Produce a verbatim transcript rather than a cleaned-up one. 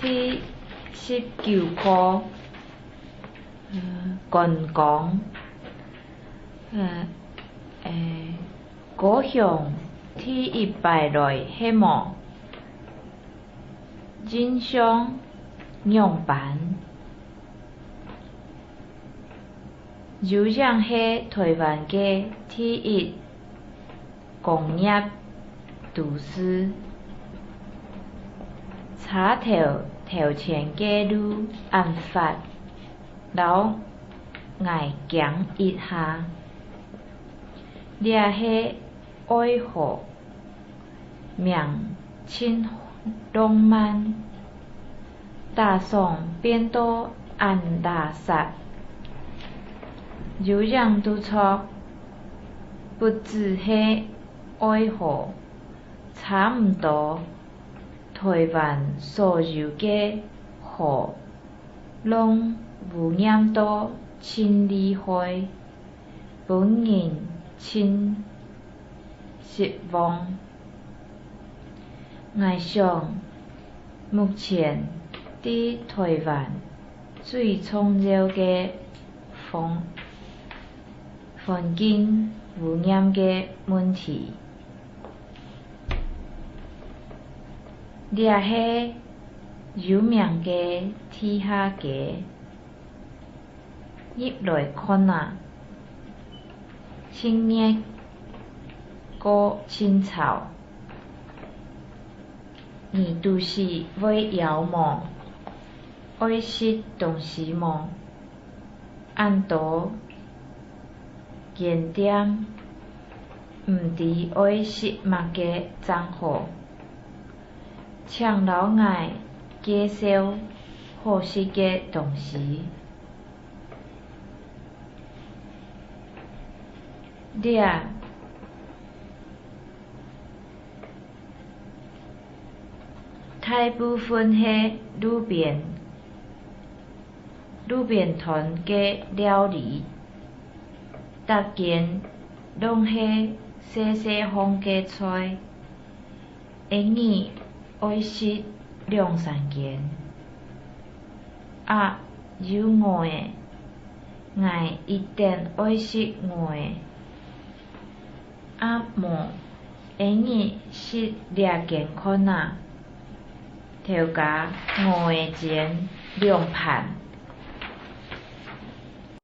第十九課，呃，觀光。呃，誒，高雄第一擺來係無？印象仰般？有影係臺灣个第一 工業都市。車頭頭前个路恁闊，摎𠊎驚一下。這係愛河，名盡浪漫，打爽變到恁垃圾。有影都著，不只係 愛河，差毋多臺灣所有个河，攏污染到盡厲害，分人盡失望。𠊎想，目前在臺灣最重要个方 環境污染个問題。這係有名个地下街，入來看啊，盡熱過盡吵。你肚屎會枵無？愛食東西無？ 恁多間店，毋知愛食麼个正好，請摎𠊎介紹好食个東西。這 大部分係路邊，路邊攤个料理，逐間攏係細細項个菜，𫣆俚愛食兩三間。啊，有鵝仔，𠊎一等愛食鵝仔。 啊無，𫣆俚食這間看啊，頭家鵝仔煎兩盤。